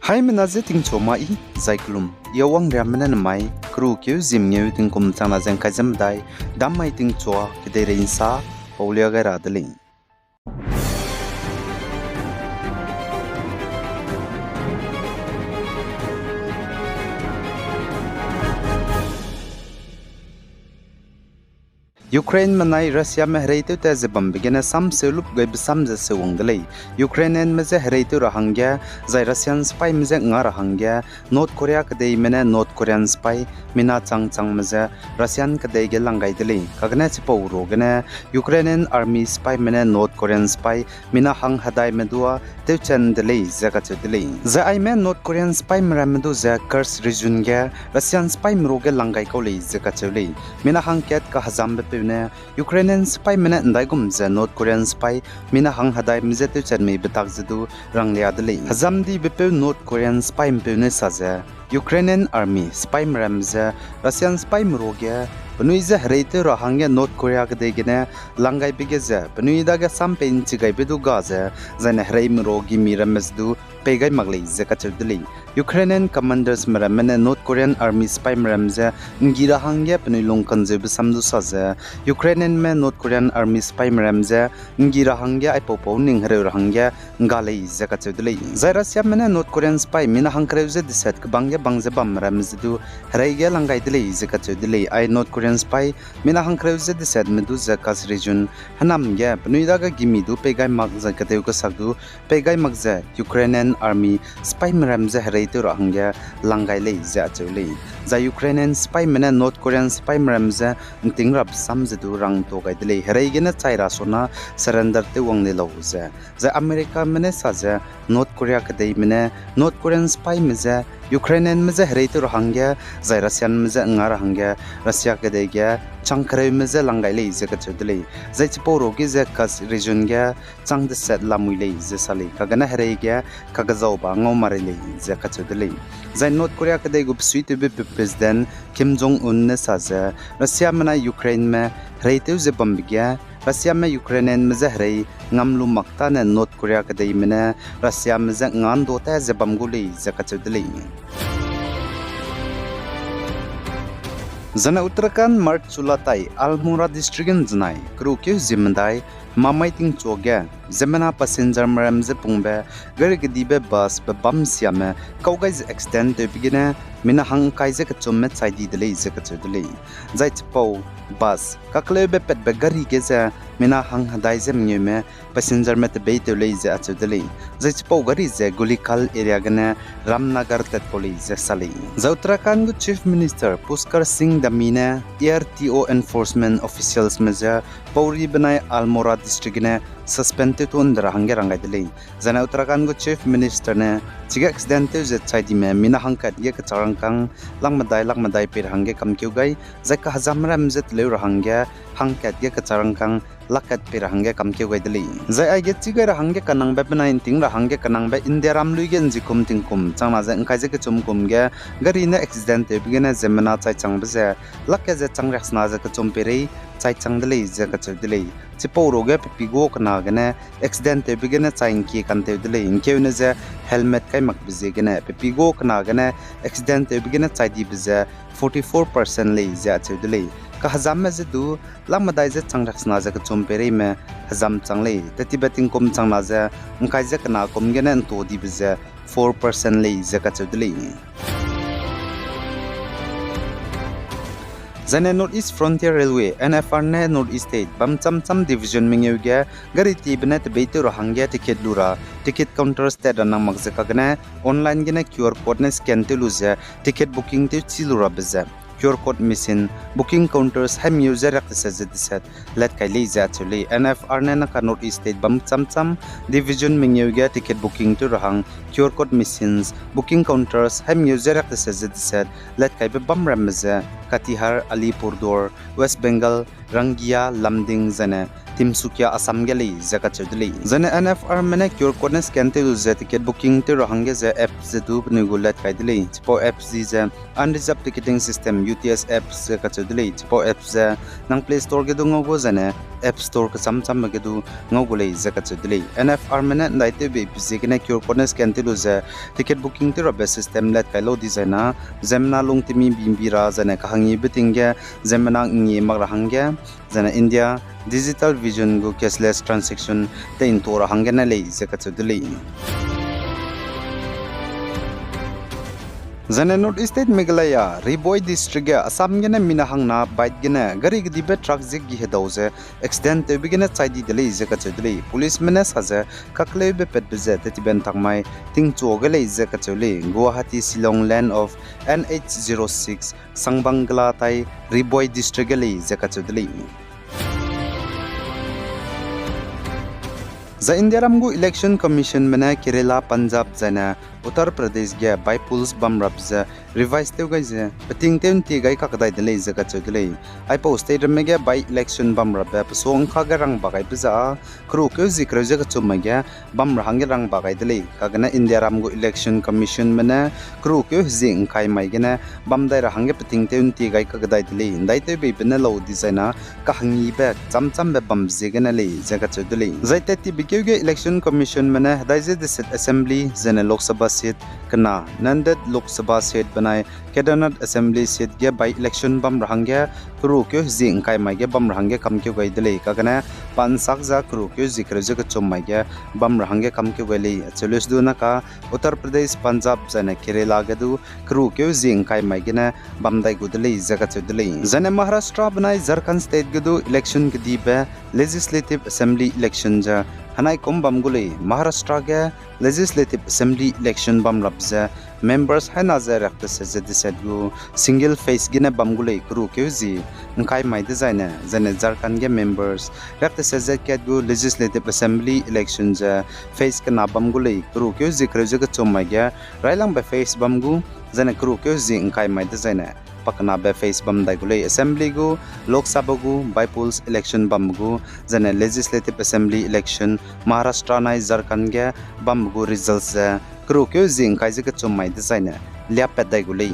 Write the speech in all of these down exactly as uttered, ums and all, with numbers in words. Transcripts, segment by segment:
Haimena je tingchua ma i, zai kelum, i Awangriamme ne nemai, keru keu zim ngeu tingkum changna ze ngkai ze medai, dam mai tingchua, kedeirei nsa, paulia gai ra de lei. Ukraine menai Russiame hereitew ta ze bambe gene sam seu lup gaibe sam ze seuwang de lei. Ukrainianme je hereitew ra hangge, zai Russian sipaîme je nga ra hangge, North Korea kedeime ne North Korean sipaî mina chang changme je Russian kedei ge lang gai de lei. Kagene chipau ruagene Ukrainian army sipaîme ne North Korean sipaî mina hang hedaime dua tewchen de lei ze kacheu de lei. Zai aime North Korean sipaîme ramme du ze Kursk region ge Russian sipaîme ruage lang gai kau lei ze kacheu lei. Mina hangkat kahezambe peu ne Ukrainian sipaîme ne ndaigum ze North Korean sipaî mina hang hedaime je tewchen mei betak ze du ranglia de lei. Hezamdibe peu North Korean sipaîme peu ne sa ze, Ukrainian army sipaîme ramme je Russian sipaîme ruage penui je hereitew ra hangge North Korea kedei gene lang gaibe ge ze penui dage sam pei nchi gaibe du ga ze, zaine hereime ruage gimi ramme ze du pei gai mak lei ze kacheu de lei. Ukrainian commandersme ramme ne North Korean army sipaîme ramme je nggi ra hangge penui lung kanzeube sam du sa ze, Ukrainianme North Korean army sipaîme ramme je nggi ra hangge aipau pau ning hereu ra hangge ngga lei ze kacheu de lei. Zai Russiame ne North Korean sipaî mina hangkereu ze deset kebang ge bang ze bam ramme ze du herei ge lang gai de lei ze kacheu de lei. Ai North Korean sipaî mina hangkereu ze desetme du ze Kursk region hênam ge penui dage gimi du pei gai mak zai kedeu kesak du pei gai mak ze Ukrainian army sipaîme ramme je hereitew ra hangge lang gai lei ze acheu lei. Zai Ukrainian sipaîme ne North Korean sipaîme ramme je nting rabe sam ze du rangtua gai de lei. Herei gene chai ra sona surrender tew wang le lau ze. Zai Americame ne sa ze North Korea kedeime ne North Korean sipaîme je Ukrainianme je hereitew ra hangge, zai Russianme je nga ra hangge, Russia kedei ge chang kereume je lang gai lei ze kacheu de lei. Zai chipau ruage ze Kursk region ge chang deset lamui lei ze sa lei, kagene herei ge kakezau ba ngau ma rei lei ze kacheu de lei. Zai North Korea kedei gu besuitewbe pe President Kim Jong Un ne sa ze, Russiame nai Ukraineme hereitew ze bambe ge, Russiame Ukrainianme je herei ngam lu mak tane North Korea kedeime ne Russiame je nga ndu ta ze bam gu lei ze kacheu de lei. Zane Uttarakhand March chula tai Almora District ge nzenai keru keu zim medai hemamai tingchua ge ziemmena passengerme ram ze pungbe gari kedibe bus pe bam siame kau gai ze accident tewbe gene mina hangkai ze kechumme chai di de lei ze kacheu de lei. Zai chipau bus kakleube patbe gari ge ze mina hang hedai ze mengeume passengerme tebeitew lei ze acheu de lei. Zai chipau gari ze Gullikal area gene Ramnagar tat kau lei ze sa lei. Zai Uttarakhand gu Chief Minister Pushkar Singh Dhami ne A R T O enforcement officialsme je pauri benai Almora District gene suspend tew tun de ra hangge rang gai de lei. Zane Uttarakhand gu Chief Minister ne chige accident tew ze chai dime mina hangkat ge kechak rangkâng lak medai lak medai pei ra hangge kamkeu gai, zai kahezam ram ze teleu ra hangge hangkat ge kechak rangkâng lakkat pei ra hangge kamkeu gai de lei. Zai aige chi gai ra hangge kanangbe benai nting ra hangge kanangbe India ram lui ge nzikum tingkum changna ze ngkai ze kechum kum ge gari ne accident tewbe gene ziemmena chai changbe ze lakkat ze chang riaksena ze kechum peirei chai chang de lei ze kacheu de lei. Chipau ruage pepi gu kena gene accident tewbe gene chai ngkie kantew de lei. Ngkeune ze helmet kai makbe ziegene pepi gu kena gene accident tewbe gene chai dibe ze forty-four percent lei ze acheu de lei. Kahezamme ze du lak medai ze chang riaksena ze kechum peireime hezam chang lei. Tetibe tingkum changna ze ngkai ze kena kum gene nto dibe ze four percent lei ze kacheu de lei. Zane North East Frontier Railway, N F R ne North East State bam cham cham division mengeu ge gari tibe ne tebeitew ra hangge ticket lu ra ticket counter stat ra nang mak ze kagene online gene Q R code ne scan tew lu ze ticket booking tew chi lu rabe ze Q R code machine booking counters haimengeu ze riak deset ze deset lat kai lei ze acheu lei. N F R ne naka North East State bam cham cham division mengeu ge ticket booking tew ra hang Q R code machines booking counters haimengeu ze riak deset ze deset lat kaibe bam ramme ze Katihar, Alipurduar, West Bengal, Rangia, Lumding, zaine Tinsukia, Assam ge lei ze kacheu de lei. Zaine N F Rme ne QR code ne scan tew lu ze ticket booking tew ra hangge ze app ze du penui gu let kai de lei. Chipau app zi ze Unreserved Ticketing System, U T S app ze kacheu de lei. Chipau app ze nang Play Store ge du ngau gu zaine App Store kecham chambe ge du ngau gu lei ze kacheu de lei. N F Rme ne ndaitew beibe ziegene QR code ne scan tew lu ze ticket booking tew rabe system let kai lau dizai na, ziemmena lungtemi bimbi ra zaine kahangyibe ting ge ziemmena ngi mak ra hangge, zaine India Digital Vision gu cashless transaction tei ntua ra hangge ne lei ze kacheu de lei. Zaine North East State Meghalaya, Ri Bhoi District ge Assam gene mina hangna bike gene gari kedibe truck zik gi hedau ze accident tewbe gene chai di de lei ze kacheu de lei. Policeme ne sa ze kakleube patbe ze tetibe ntak mai tingchua ge lei ze kacheu lei. Guwahati Shillong lane of N H zero six, Sangbangla tai Ri Bhoi District ge lei ze kacheu de lei. Zai Indiaram gu Election Commissionme ne Kerala, Punjab zaine Uttar Pradesh ge by-polls bam rabe ze revise tew gai ze peting tew ntie gai kakdai de lei ze kacheu de lei. Aipau state ramme ge by-election bam rabe pesuang ka ge rang ba gaibe ze â kerukeu zie kereu ze kechum mai ge bam ra hangge rang ba gai de lei. Kagene Indiaram gu Election Commissionme ne kerukeu hezie ngkai mai gene bam dai ra hangge peting tew ntie gai kakdai de lei. Ndaitew beibe ne lau dizai na kahangyibe cham chambe bambe ziegene lei ze kacheu de lei. Zai tettibe keu ge Election Commissionme ne hedai ze deset Assembly zaine Lok Sabha seat kena, Nanded Lok Sabha seat benai Kedarnath Assembly seat ge by-election bam ra hangge kerukeu hezie ngkai mai ge bam ra hangge kamkeu gai de lei. Kagene pa nsak za kerukeu zie kereu ze kechum mai ge bam ra hangge kamkeu gai lei. Acheu leuse du na ka Uttar Pradesh, Punjab zaine Kerala ge du kerukeu zie ngkai mai gene bam dai gu de lei ze kacheu de lei. Zaine Maharashtra benai Jharkhand state ge du election kedibe Legislative Assembly election ze henai kum bam gu lei. Maharashtra ge Legislative Assembly election bam rabe ze members haina ze riak teset ze deset gu single phase gene bam gu lei, kerukeu zie ngkai mai dezaine, zaine Jharkhand ge members riak teset ze kat gu Legislative Assembly election ze phase kena bam gu lei, kerukeu zie kereu ze kechum mai ge railangbe phase bam gu, zaine kerukeu zie ngkai mai dezaine pakenabe phase bam dai gu lei. Assembly gu, Lok Sabha gu by-polls election bambe gu, zaine Legislative Assembly election Maharashtra nai Jharkhand ge bambe gu results ze kerukeu zie ngkai ze kechum mai dezaine liapat dai gu lei.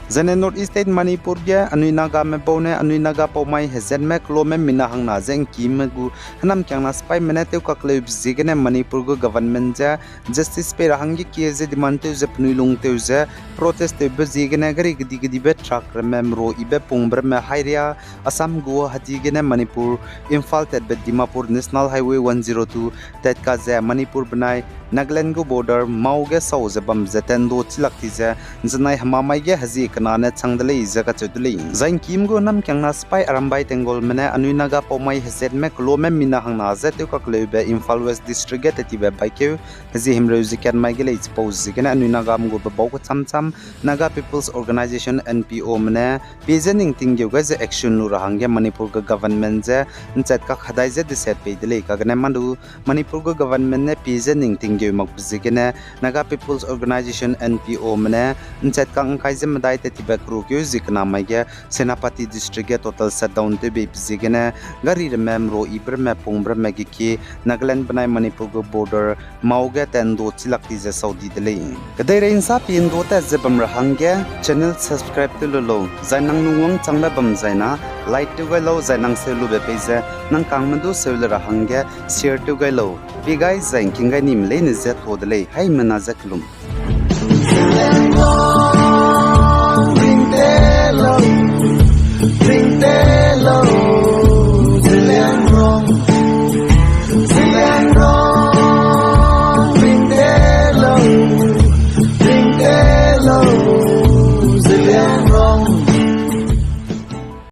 Zaine North East State Manipur ge anui Nagame bau ne anui Naga pau mai hezatme keloame mina hangna ze ngkime gu hênamkiangna sipaime ne tewkakleube ziegene Manipur gu government ze justice pei ra hangge kie ze demand tew ze penui lung tew ze protest tewbe ziegene gari kedi-kedibe truck ramme merua yibe pungbe ramme hairia Assam Guwahati gene Manipur Imphal tatbe Dimapur National Highway one zero two tatka ze Manipur benai Nagaland gu border Mao ge sau ze bam ze tendo chilak ti ze nzenai hemamai ge hezie kena ne chang de lei ze kacheu de lei. Zai ngkime gu hênamkiangna sipai Arambai Tenggolme ne anui Naga pau mai hezatme keloame mina hangna ze tewkakleube Imphal West District ge tettibe baikeu hezie himreu ze kat mai ge lei. Chipau ziegene anui Nagame gu bebau kecham cham Naga People's Organisation, N P Ome ne pie ze ning tinggeu gai ze action lu ra hangge Manipur gu government ze nchetkak hedai ze deset pei de lei. Kagene mâ du Manipur gu government ne pie ze ning tinggeu makbe ziegene Naga People's Organisation, N P Ome ne nchetkak ngkai ze medai tettibe kerukeu zie kena mai ge Senapati District ge total shutdown tewbeibe ziegene gari ramme merua yibe ramme pungbe ramme gekie Nagaland benai Manipur gu border Mao ge tendo chilak ti ze sau di de lei. Kedeirei nsa pie ndo tat ze bam ra hangge channel subscribe tew lu lau, zai nang lungwangchangbe bam zai na like tew gai lau, zai nang seu lube pei ze nang kangme du seu le ra hangge share tew gai lau. Pie gai zai ngking gai nime leine ze tuâ de lei, haimena ze kelum.